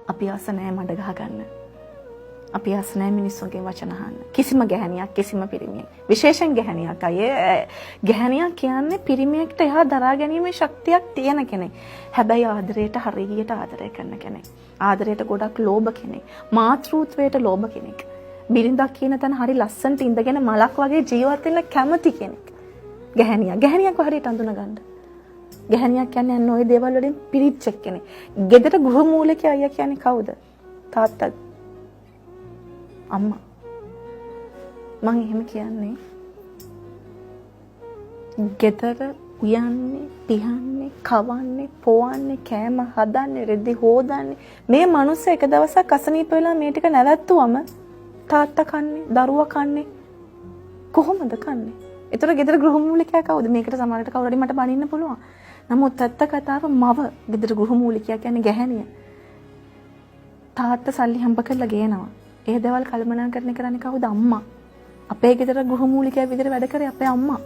අපි ආස නෑ මඩ ගහ ගන්න. අපි ආස නෑ මිනිස්සුන්ගෙන් වචන අහන්න. කිසිම ගැහැණියක්, කිසිම පිරිමියෙක්. විශේෂයෙන් ගැහැණියක් අය, ගැහැණියක් කියන්නේ පිරිමියෙක්ට එහා දරා ගැනීමේ ශක්තියක් තියෙන කෙනෙක්. හැබැයි ආදරයට හරියට ආදරය කරන කෙනෙක්. ආදරයට ගොඩක් ලෝභ කෙනෙක්. මාතෘත්වයට ලෝභ කෙනෙක්. බිරිඳක් කියන තැන හරි ලස්සනට ඉඳගෙන මලක් වගේ ජීවත් වෙන්න කැමති කෙනෙක්. ගැහැණියක්. ගැහැණියක්ව හරියට අඳුන ගන්න. ගැහැණියක් කියන්නේ අන්න ඔය දේවල් වලින් පිරිච්ච කෙනෙක්. ගෙදර ගෘහ මූලිකයා අයියා කියන්නේ කවුද? තාත්තා, අම්මා. මං එහෙම කියන්නේ ගෙදර උයන්නේ, පිහන්නේ, කවන්නේ, පොවන්නේ, කෑම හදන්නේ, රෙදි හෝදන්නේ, මේ මනුස්ස එක දවසක් අසනීප වෙලා මේ ටික නැවැත්තුවම තාත්තා කන්නේ, දරුවා කන්නේ කොහොමද කන්නේ? ඒතර ගෙදර ගෘහ මූලිකයා කවුද? මේකට සමහරවිට කවුරු හරි මට බනින්න පුළුවන්. නමුත් ඇත්ත කතාව මව ගෙදර ගෘහ මූලිකයා කියන්නේ ගැහැණිය. තාත්තා සල්ලි හම්බ කරලා ගේනවා. ඒ දේවල් කළමනාකරණය කරන්නේ කවුද? අම්මා. අපේ ගෙදර ගෘහ මූලිකයා විදිහට වැඩ කරේ අපේ අම්මා.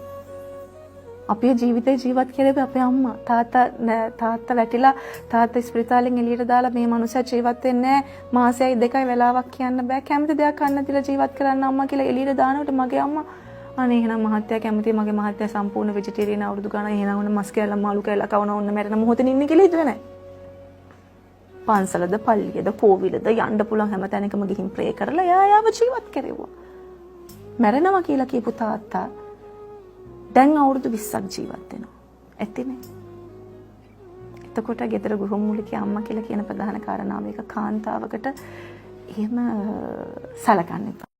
අපේ ජීවිතේ ජීවත් කෙරුවේ අපේ අම්මා. තාත්තා නෑ, තාත්තා වැටිලා තාත්තා ඉස්පිරිතාලෙන් එළියට දාලා මේ මනුස්සයා ජීවත් වෙන්නේ නෑ. මාසයයි දෙකයි වෙලාවක් කියන්න බෑ. කැමති දෙයක් කන්න දීලා ජීවත් කරන්න අම්මා කියලා එළියට දානකොට මගේ අම්මා, අනේ එහෙනම් මහත්තයා කැමති, මගේ මහත්තයා සම්පූර්ණ වෙජිටේරියන් අවුරුදු ගානක්, එහෙනම් ඔන්න මස් කෑල්ල මාළු කෑල්ල කවන, ඔන්න මැරෙන මොහොතේ ඉන්නේ කියලා හිතුවේ නෑ. පන්සලද පල්ලියද කෝවිලද යන්න පුළුවන් හැම තැනකම ගිහින් ප්‍රේ කරලා එයා එයාව ජීවත් කෙරෙව්වා. මැරෙනවා කියලා කියපු තාත්තා දැන් අවුරුදු 20ක් ජීවත් වෙනවා. ඇතිනේ. එතකොට ගෙදර ගෘහමූලිකයා අම්මා කියලා කියන ප්‍රධාන කාරණාව ඒක කාන්තාවකට එහෙම සලකන්න එපා.